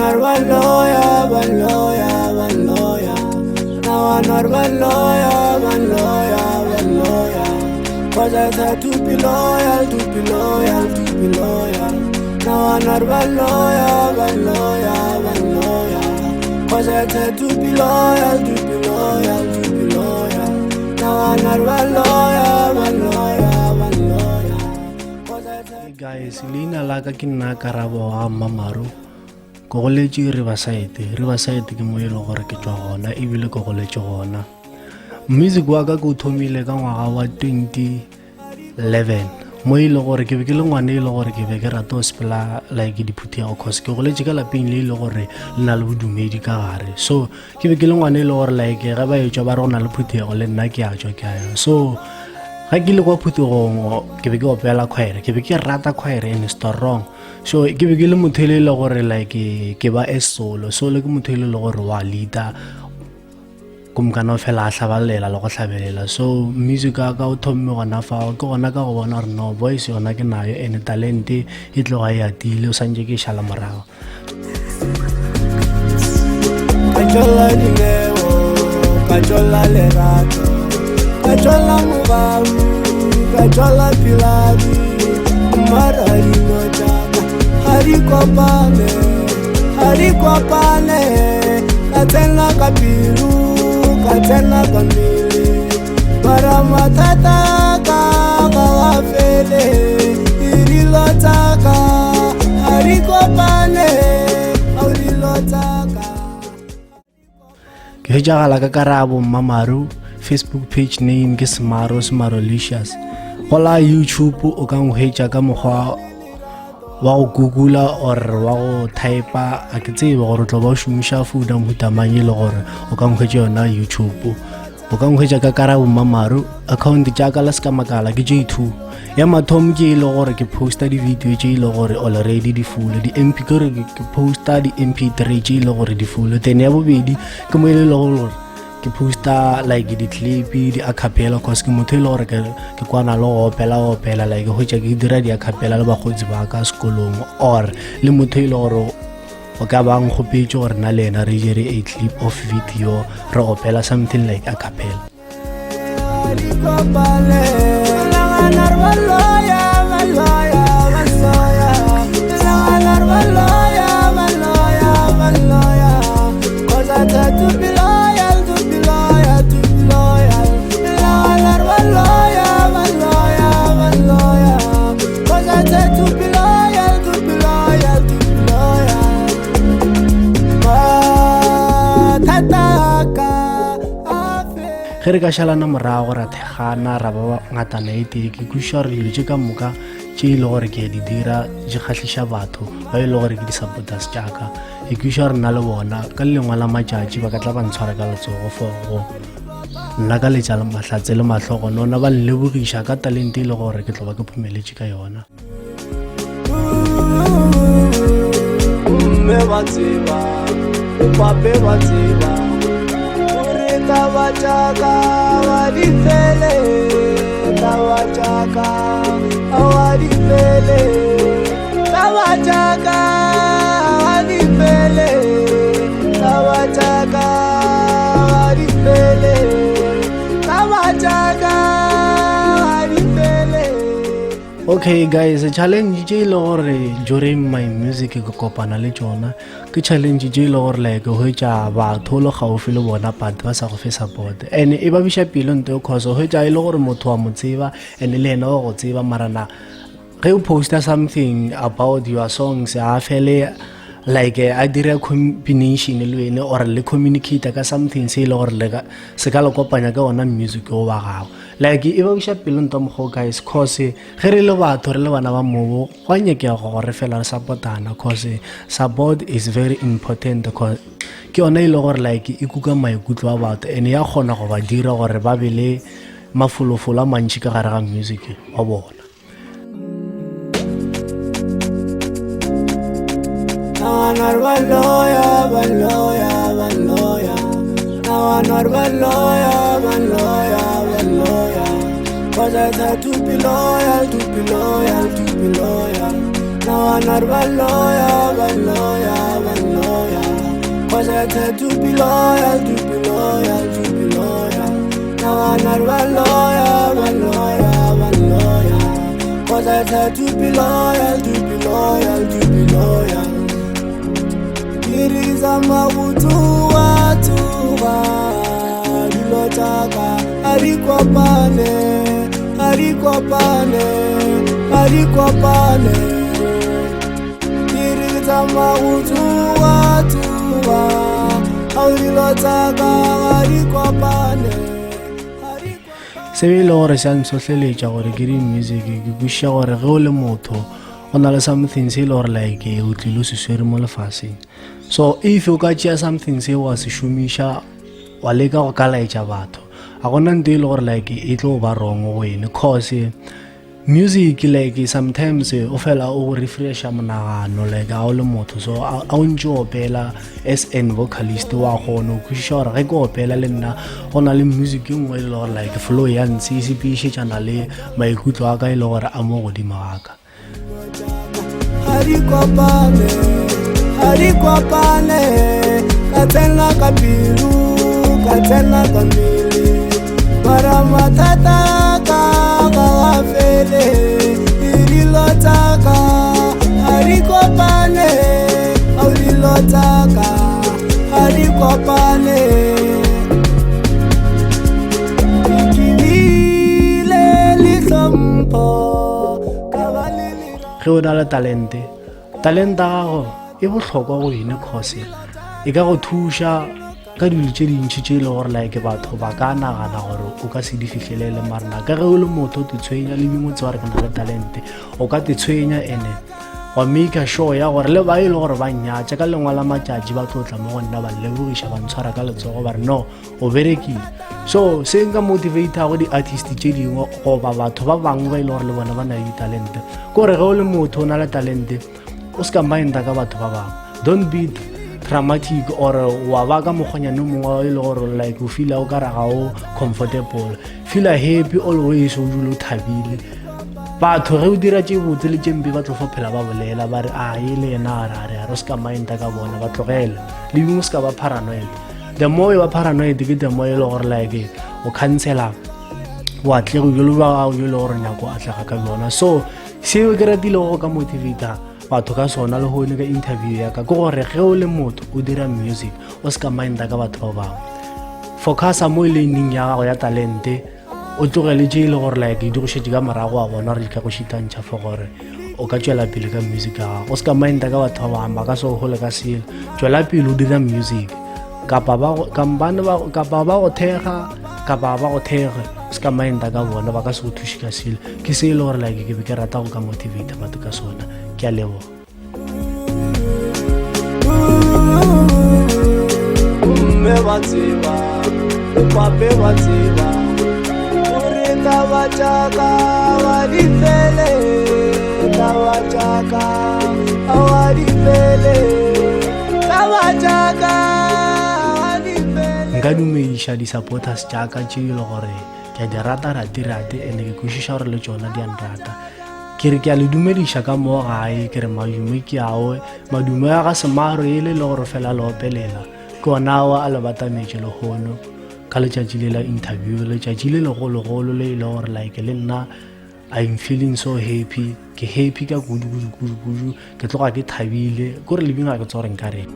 Nagana ba loya, ba loya, ba loya. Nagana ba loya, ba loya, ba loya. Cause I said to be loyal, to be loyal, to be loyal. Nagana ba loya, ba loya, ba loya. Cause I said to be loyal, to be loyal, to be loyal. Nagana ba loya, ba loya, ba loya. Cause I said Hey guys, leina la ka ke nna Karabo wa Mmamaru. Ke goletše Riverside. Riverside ke mo e leng gore ke tšwa gona ebile ke goletše gona. Music wa ka ke o thomile ka ngwaga wa 2011 mo e le gore ke be ke le ngwana e le gore ke be ke rata go sepela like diphuthego cause ke goletše ka lapeng le e le gore le na le bodumedi ka gare. So ke be ke le ngwana e le gore like ge ba etšwa ba re go na le phuthego le nna ke a tšwa ke a ya. So ga ke le kwa phuthegong ke be ke opela choir, ke be ke rata choir and strong. So ke be ke le motho e le gore like ke ba a solo, solo ke motho e le gore wa leader komkana o fela a hlabalela le go hlabelela. So music wa ka o thomme gona fao, ke gona ka go bona gore no voice yona ke nayo and talente e tloga e atile, o santse ke e šala morago. Ka tšola dineo, ka tšola lerato, ka tšola mogau, ka tšola piladi, mara dilo tšaka ga di kopane, ga di kopane. Ka tsena ka pelo, ka tsena ka mmele, mara mathata ka ga a fele. Dilo tšaka ga di kopane, ao dilo tšaka. Ke hwetšagala ka Karabo Mmamaru, Facebook page name ke Smaro Smarolicious. Go la YouTube o ka nhwetša ka mokgwa wa go googla or wa go typa, a ke tsebe gore o tlo ba o šomiša founu ya mohuta mang e le gore o ka nhwetša yona YouTube. O ka nhwetša ka Karabo Mmamaru. Account tša ka la se ka makala ke J2. Ya mathomo ke e le gore ke posta di-video tše e le gore already di full, di M P, ke gore ke posta di MP3 tše e le gore di full. Then ya bobedi ke mo e le gore ke posta like di-clip, di-acapella, cause ke motho e le gore ke kwana le go opela opela, like hwetša ke dira di-acapella le bakgotsi ba ka sekolong, or le motho e le gore o ka ba nkgopetše gore nna le yena re dire a clip of video re opela something like acapella. Ge re ka šalana morago ra thekgana ra ba ngatana e tee, ke kwešiša gore dilo tše ka moka tše e le gore ke a di dira di kgahliša batho ba e le gore ke di-supporters tša ka. Ke kwešiša gore nna le bona ka le lengwe la matšatši ba ka tla ba ntshwara ka letsogo for go nna ka letša mahlatse le mahlogonona, ba nlebogiša ka talente e le gore ke tlo ba ke phomeletše ka yona. Mme ba tseba, pape ba tseba, gore taba tša ka ga di fele, taba tša ka ga di fele, taba tša ka ga di fele, taba tša ka ga di fele, taba tša ka ga di fele. Okay guys, challenge tše e le gore during my music ke kopana le tšona ke challenge tše e le gore like hwetša batho le gaufi le bona but ba sa go fe support, and e ba biša pelo nto cause hwetša e le gore motho wa mo tseba and le yena wa go tseba, mara na ge o posta something about your songs a fele like a dira combination le wene or le communicate ka something se e le gore se ka le kopanya ka ona music o wa gago. Like e ba buša pelo ntwa mokgwa guys, cause ge re le batho re le bana ba mobo go a nyakega gore fela re supportana, cause support is very important, cause ke yona e le gore like e kuka maikutlo a batho and ya kgona go ba dira gore ba be le mafolofolo a mantši ka gare ga music wa bona. Cause I had to be loyal, to be loyal, to be loyal. Now I'm not one lawyer, one lawyer, one lawyer. Cause I had to be loyal, to be loyal, to be loyal. Ke re zama go tsoga tsoga dilo tša ka ga di kopane ga di kopane ga di kopane ke re zama go tsoga tsoga ao dilo tša ka ga di kopane ga di kopane. Se be e le gore se a ntshohleletša gore ke di music ke kwešiša gore ge o le motho go na le something se e le gore like o tlile o se swere mo lefaseng. So if o ka tšea something se wa se šomiša wa leka go ka laetša batho ga gona nto e le gore like e tlo ba wrong go ene cause music like sometimes o fela o go refresha monagano like ga o le motho so a o ntse o opela as an vocalist wa kgona o kwešiša gore ge ke opela le nna go na le music e nngwe e le gore like flow ya ntse e sepedišetšana le maikutlo a ka e le gore a mo godimo ga ka. Ga di kopane, ga di kopane, ka tsena ka pelo, ka tsena ka mmele, mara mathata ka ga a fele, le dilo tša ka ga di kopane, ao dilo tša ka ga di kopane. Ke bile le hlompho. Ge o na le talente, talente ya gago e bohlokwa go ene cause e ka go thuša ka dilo tše dintši tše e le gore like batho ba ka nagana gore o ka se di fihlelele marena ka ge o le motho o te tshwenya le bingwe tse wa re ke na le talente o ka te tshwenya ene wa make sure ya gore le ba e le gore ba nnyatša ka lengwe la matšatši ba tlo tla mo go nna ba lebogiša ba ntshwara ka letsogo ba re no o berekile. So se nka motivatago di-artist tše dingwe goba batho ba bangwe ba e le gore le bona ba na le ditalente ke gore ge o le motho o na le talente o se ka minda ka batho ba bangwe. Don't be traumatic or wa ba ka mokgwanyane mongwe e le gore like o feela o ka re ga o comfortable. Feela happy always, o dule o thabile. Batho ge o dira tše botse le tše mpe ba tlo fo phela ba bolela ba re a e le yena a re a re a re o se ka minda ka bona ba tlogele. Le bingwe o se ka ba paranoid. The more you are paranoid ke the more e le gore like o cancela boatlego jalo ba gago jo e le gore nyako atlega ka bjona. So seo ke ratile go ka motivata batho ka sona le gone ka interview ya ka ke gore ge o le motho o dira music o se ka minda ka batho ba bangwe. Focusa mo e learning ya gago ya talente o tlogele tše e le gore like di go šetše ka morago wa bona gore di ka go šitantšha for gore o ka tšwela pele ka music ya gago. O se ka minda ka batho ba bangwe ba ka se go hole ka selo. Tšwela pele o dira music kapa ba go, kampane ba, kapa ba go thekga kapa ba go thekge o se ka minda ka bona ba ka se go thuše ka selo. Ke se e le gore like ke be ke rata go ka motivate batho ka sona. Ke a leboga. Mme ba tseba, le pape ba tseba, gore taba tša ka ga di fele, taba tša ka ga di fele, taba tša ka ga di fele. Nka dumediša di-supporters tša ka tše e le gore ke a di rata rati-rati and ke kwešiša gore le tšona di a nrata. Ke re ke a le dumediša ka mo gae, ke re madume ke ao, madume a ga Semaro e le le gore fela le opelela, ke ona ao a le batametše lehono ka letšatši le la interview, letšatši le legologolo le e le gore like le nna I'm feeling so happy, ke happy ka kudu kudu kudu kudu, ke tloga ke thabile, kore le bingwe ga ke tsebe gore nka reng.